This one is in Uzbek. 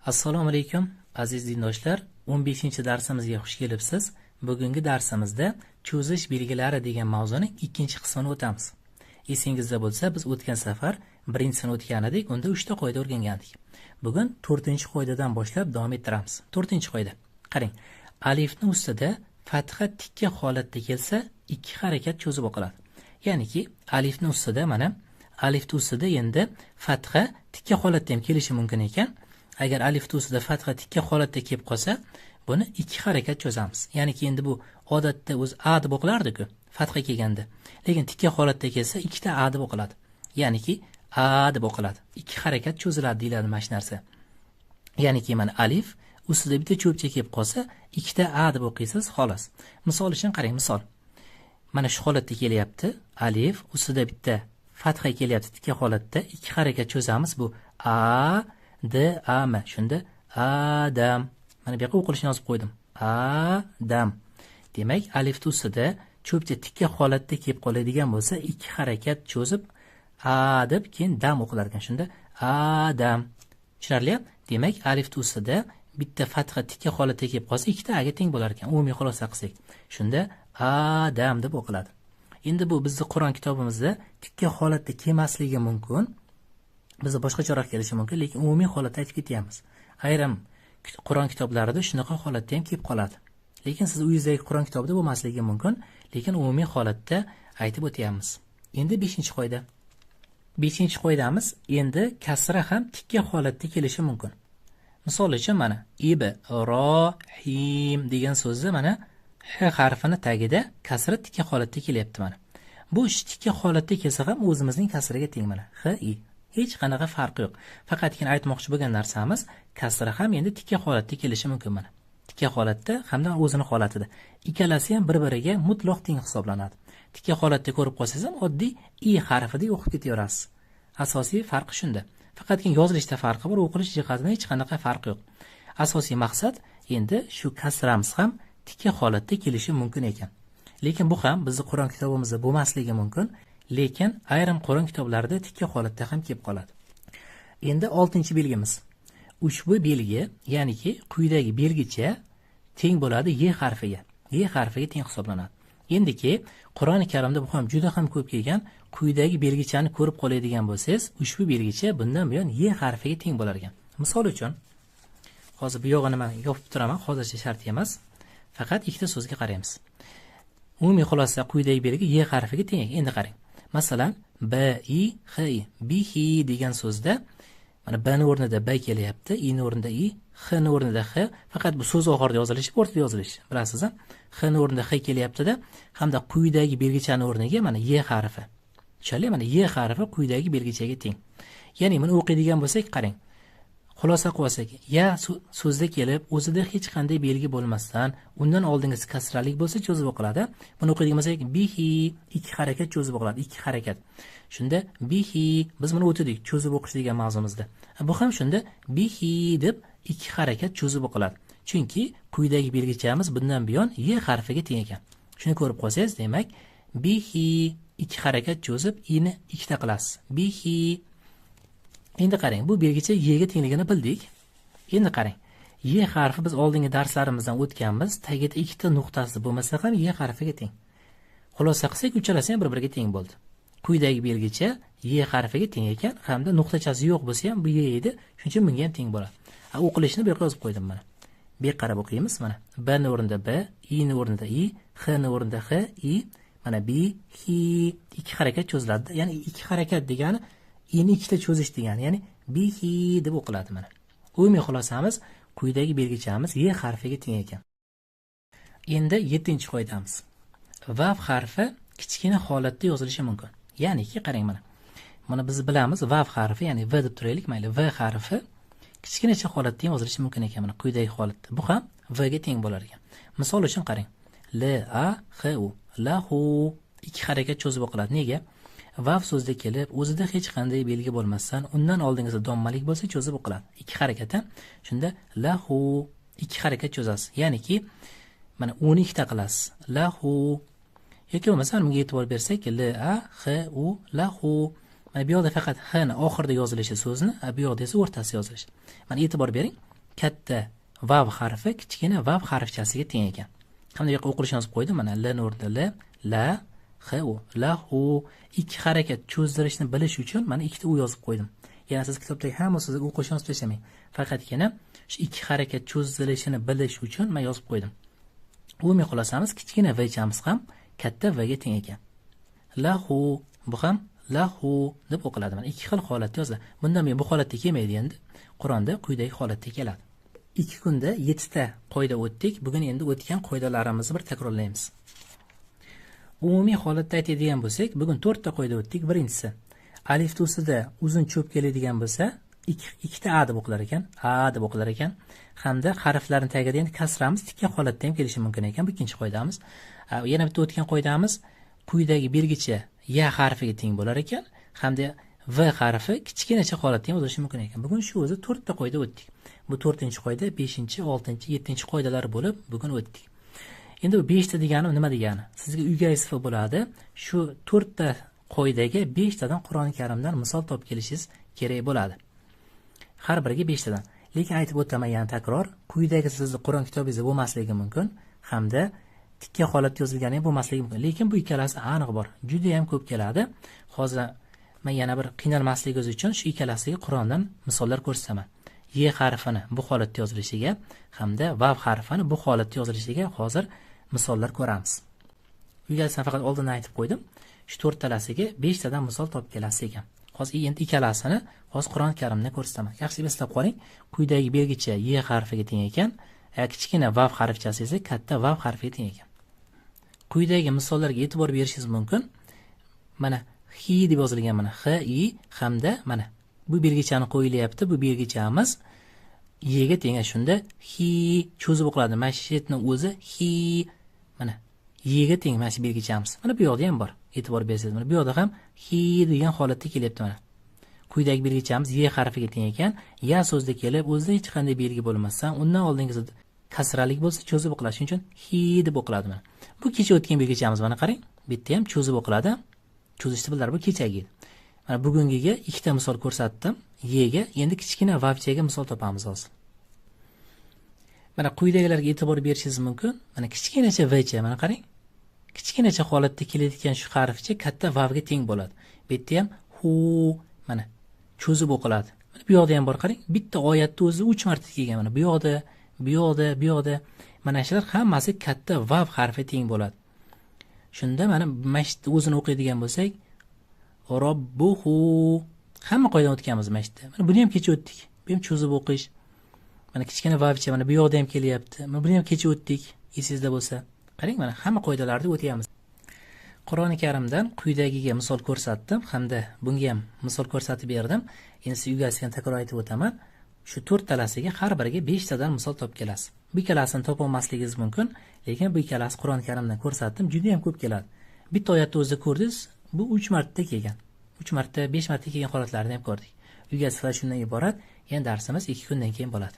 Assalomu alaykum, aziz dindoshlar. 15-darsimizga xush kelibsiz. Bugungi darsimizda cho'zish belgilari degan mavzuning ikkinchi qismini o'tamiz. Esingizda bo'lsa, biz o'tgan safar birinchisini o'tgan edik, unda 3 ta qoida o'rgangandik. Bugun 4-qoidadan boshlab davom ettiramiz. 4-qoida. Qarang, alifning ustida fatha tikka holatda kelsa, ikki harakat cho'zib o'qiladi. Ya'niki, alifning ustida mana alifning ustida endi fatha tikka holatda ham kelishi mumkin ekan. Agar alifning ustida fatha tikka holatda kelib qolsa, buni ikki harakat cho'zamiz. Ya'niki endi bu odatda o'zi a deb o'qilardi-ku, fatha kelganda. Lekin tikka holatda kelsa ikkita a deb o'qiladi. Ya'niki a deb o'qiladi. Ikki harakat cho'ziladi deyiladi mana shu narsa. Ya'niki mana alif ustida bitta cho'pcha kelib qolsa, ikkita a deb o'qiysiz, xolos. Misol uchun qarang, misol. Mana shu holatda kelyapti. Alif ustida bitta fatha kelyapti tikka holatda, ikki harakat cho'zamiz. Bu a d a m. Shunda adam. Mana bu yoqqa o'qilishini yozib qo'ydim. Adam. Demak, alif ustida cho'pcha tikka holatda kelib qoladigan bo'lsa, ikki harakat cho'zib a deb keyin dam o'qilar ekan. Shunda adam. Tushunarli? Demak, alif ustida bitta fatha tikka holatda kelib qolsa, ikkita a ga teng bo'lar ekan. Umumiy xulosa qilsak. Shunda adam deb o'qiladi. Endi bu bizning Qur'on kitobimizda tikka holatda kelmasligi mumkin. Bizda boshqacharoq kelishi mumkin, lekin umumiy holatda aytib ketyapmiz. Ayrim Qur'on kitoblarida shunaqa holatda ham kelib qoladi. Lekin siz uyingizdagi Qur'on kitobida bo'lmasligi mumkin, lekin umumiy holatda aytib o'tyapmiz. Endi 5-qoida. 5-qoidamiz endi kasra ham tikka holatda kelishi mumkin. Misol uchun mana Ibrohim degan so'zni mana h harfini tagida kasra tikka holatda kelyapti mana. Bu tikka holatda kelsa ham o'zimizning kasraga teng mana. H i. Hech qanaqa farqi yo'q. Faqatgina aytmoqchi bo'lgan narsamiz kasra ham endi tikka holatda kelishi mumkin mana. Tikka holatda hamda o'zini holatida. Ikkalasi ham bir-biriga mutlaq teng hisoblanadi. Tikka holatda ko'rib qolsangiz ham oddiy i harfida o'qib ketaverasiz. Asosiy farqi shunda. Faqatgina yozilishda farqi bor, o'qilish jihatidan hech qanaqa farq yo'q. Asosiy maqsad endi shu kasramiz ham tikka holatda kelishi mumkin ekan. Lekin bu ham bizning Qur'on kitobimizda bo'lmasligi mumkin. Lekin ayrim Qur'on kitoblarida tikka holatda ham kelib qoladi. Endi 6-belgimiz. Ushbu belgi, ya'niki quyidagi belgicha teng bo'ladi y harfiga. Y harfiga teng hisoblanadi. Endiki Qur'oni Karimda bu ham juda ham ko'p kelgan. Quyidagi belgichani ko'rib qoladigan bo'lsangiz, ushbu belgicha bundan buyon y harfiga teng bo'lar ekan. Misol uchun, hozir bu yog'ini men yopib turaman, hozircha shart emas. Faqat ikkita so'zga qaraymiz. Umumiy xulosa quyidagi belgi y harfiga teng. Endi qarang. Masalan, b i h i, bihi degan so'zda mana b ni o'rnida b kelyapti, i ni o'rnida i, h ni o'rnida h, faqat bu so'z oxirida yozilishi, o'rtada yozilishi, bilasiz-a? H ni o'rnida h kelyapti-da, hamda quyidagi belgichani o'rniga mana y harfi. Tushunarli? Mana y harfi quyidagi belgichaga teng. Ya'ni buni o'qiydigan bo'lsak, qarang. Xulosa qilib olsak, ya so'zda kelib, o'zida hech qanday belgi bo'lmasdan, undan oldingisi kasralik bo'lsa cho'zib o'qiladi. Buni o'qiydigan bo'lsak, bihi ikki harakat cho'zib o'qiladi, ikki harakat. Shunda bihi biz buni o'tdik, cho'zib o'qish degan mavzumizda. Bu ham shunda bihi deb ikki harakat cho'zib o'qiladi. Chunki quyidagi belgichamiz bundan buyon y harfiga teng ekan. Shuni ko'rib qolsangiz, demak, bihi ikki harakat cho'zib i ni ikkita qilasiz. Bihi. Endi qarang, bu belgicha y ga tengligini bildik. Endi qarang, y harfi biz oldingi darslarimizdan o'tganmiz, tagida ikkita nuqtasi bo'lmasa ham y harfiga teng. Xulosa qilsak, uchalasi ham bir-biriga teng bo'ldi. Quyidagi belgicha y harfiga teng ekan, hamda nuqtachasi yo'q bo'lsa ham bu y edi, shuning uchun bunga ham teng bo'ladi. O'qilishini bu yoqqa yozib qo'ydim mana. Bu yoqqa qarab o'qiymiz mana. B ni o'rnida b, i ni o'rnida i, h ni o'rnida h, i, mana b, hi, ikki harakat cho'ziladi. Ya'ni ikki harakat degani ini ikkita cho'zish degani, ya'ni bihi deb o'qiladi mana. Umumiy xulosamiz quyidagi belgichamiz y harfiga teng ekan. Endi 7-qoidamiz. Vav harfi kichkina holatda yozilishi mumkin. Ya'niki qarang mana. Mana biz bilamiz vav harfi, ya'ni v deb turaylik, mayli, v harfi kichkinacha holatda ham yozilishi mumkin ekan mana quyidagi holatda. Bu ham v ga teng bo'lar ekan. Misol uchun qarang. L a h u, lahu ikki harakat cho'zib o'qiladi. Nega? Vav so'zda kelib, o'zida hech qanday belgi bo'lmasdan, undan oldingisi dommalik bo'lsa cho'zib o'qiladi. Ikki harakat. Shunda lahu ikki harakat cho'zasiz. Ya'niki mana uni ikkita qilasiz. Lahu yoki bo'lmasa bunga e'tibor bersak, l a h u, lahu. Mana bu yoqda faqat h ni oxirida yozilishi so'zni, bu yoqda esa o'rtasida yozilishi. Mana e'tibor bering. Katta vav harfi kichkina vav harfchasiga teng ekan. Hamda bu yoqqa o'qilishini yozib qo'ydim. Mana l o'rnida l, la, h, u, lahu. Ikki harakat cho'zdirishni bilish uchun mana ikkita u yozib qo'ydim. Yana siz kitobdagi hamma so'zga o'qilishini yozib tashlamang. Faqatgina shu ikki harakat cho'zilishini bilish uchun men yozib qo'ydim. Umumiy xulosamiz kichkina v-chamiz ham katta v ga teng ekan. Lahu, bu ham lahu deb o'qiladi. Mana ikki xil holatda yoziladi. Bundan buyon bu holatda kelmaydi endi. Qur'onda quyidagi holatda keladi. 2 kunda 7 ta qoida o'tdik. Bugun endi o'tgan qoidalarimizni bir takrorlaymiz. Umumiy holatda aytadigan bo'lsak, bugun 4 ta qoida o'tdik. Birinchisi, alif tusida uzun cho'p keladigan bo'lsa, ikkita a deb o'qilar ekan, a deb o'qilar ekan. Hamda harflarning tagida endi kasramiz tikka holatda ham kelishi mumkin ekan. Bu ikkinchi qoidamiz. Yana bitta o'tgan qoidamiz, quyidagi belgicha ya harfiga teng bo'lar ekan hamda v harfi kichkinacha holatda ham o'zishi mumkin ekan. Bugun shu o'zi 4 ta qoida o'tdik. Bu 4-qoida, 5-, 6-, 7-qoidalar bo'lib bugun o'tdik. Endi bu 5 ta degani nima degani? Sizga uyga vazifa bo'ladi. Shu 4 ta qoidaga 5 tadan Qur'oni Karimdan misol topib kelishingiz kerak bo'ladi. Har biriga 5 tadan. Lekin aytib o'taman yana takror, quyidagi sizni Qur'on kitobingizda bo'lmasligi mumkin hamda tikka holatda yozilgani ham bo'lmasligi mumkin. Lekin bu ikkalasi aniq bor. Juda ham ko'p keladi. Hozir men yana bir qiynalmasligingiz uchun shu ikkalasiga Qur'ondan misollar ko'rsataman. Y harfini bu holatda yozilishiga hamda vav harfini bu holatda yozilishiga hozir misollar ko'ramiz. Uygasini faqat oldin aytib qo'ydim. Shu 4 talasiga 5 tadan misol topib kelasiz ekan. Hozir endi ikkalasini hozir Qur'oni Karimda ko'rsataman. Yaxshi eslab qoling. Quyidagi belgicha y harfiga teng ekan, kichkina vav harfchasi esa katta vav harfiga teng ekan. Quyidagi misollarga e'tibor berishingiz mumkin. Mana hi deb yozilgan, mana h i hamda mana bu belgichani qo'yilyapti. Bu belgichamiz y ga teng. Shunda hi cho'zib o'qiladi. Mana shu chetni o'zi hi, mana y ga teng mana shu belgichamiz. Mana bu yoqda ham bor. E'tibor bersangiz, mana bu yoqda ham hi degan holatda kelyapti mana. Quyidagi belgichamiz y harfiga teng ekan. Ya so'zda kelib, o'zida hech qanday belgi bo'lmasa, undan oldingisi kasralik bo'lsa cho'zib o'qiladi. Shuning uchun hi deb o'qiladi mana. Bu kecha o'tgan belgichamiz, mana qarang. Bu yerda ham cho'zib o'qiladi. Cho'zishni biladi, bu kechagi. Mana bugungiga ikkita misol ko'rsatdim. Y ga, endi kichkina vavchaga misol topamiz hozir. Mana quyidagilarga e'tibor berishingiz mumkin. Mana kichkinacha vcha, mana qarang. Kichkinacha holatda kelayotgan shu harfcha katta vavga teng bo'ladi. Bu yerda ham hu, mana cho'zib o'qiladi. Mana bu yoqda ham bor, qarang. Bitta oyatda o'zi 3 marta kelgan mana bu yoqda, bu yoqda, bu yoqda. Mana shular hammasi katta vav harfi teng bo'ladi. Shunda mana shu o'zini o'qiydigan bo'lsak, robbuhu, hamma qoidadan o'tganmiz mana shu yerda. Mana buni ham kecha o'tdik. Bu ham cho'zib o'qish. Mana kichkina vavcha mana bu yoqda ham kelyapti. Mana buni ham kecha o'tdik, esingizda bo'lsa. Qarang, mana hamma qoidalarni o'tyapmiz. Qur'oni Karimdan quyidagiga misol ko'rsatdim hamda bunga ham misol ko'rsatib berdim. Endi siz uyga takror aytib o'taman. Shu 4 talasiga har biriga 5 tadan misol topib kelasiz. Bu ikkalasini topa olmasligingiz mumkin, lekin bu ikkalasi Qur'oni Karimdan ko'rsatdim, juda ham ko'p keladi. Bitta oyatni o'zida ko'rdingiz, bu 3 marta kelgan. 3 marta, 5 marta kelgan holatlarini ham ko'rdik. Uyga sizlar shundan iborat. Yana darsimiz 2 kundan keyin bo'ladi.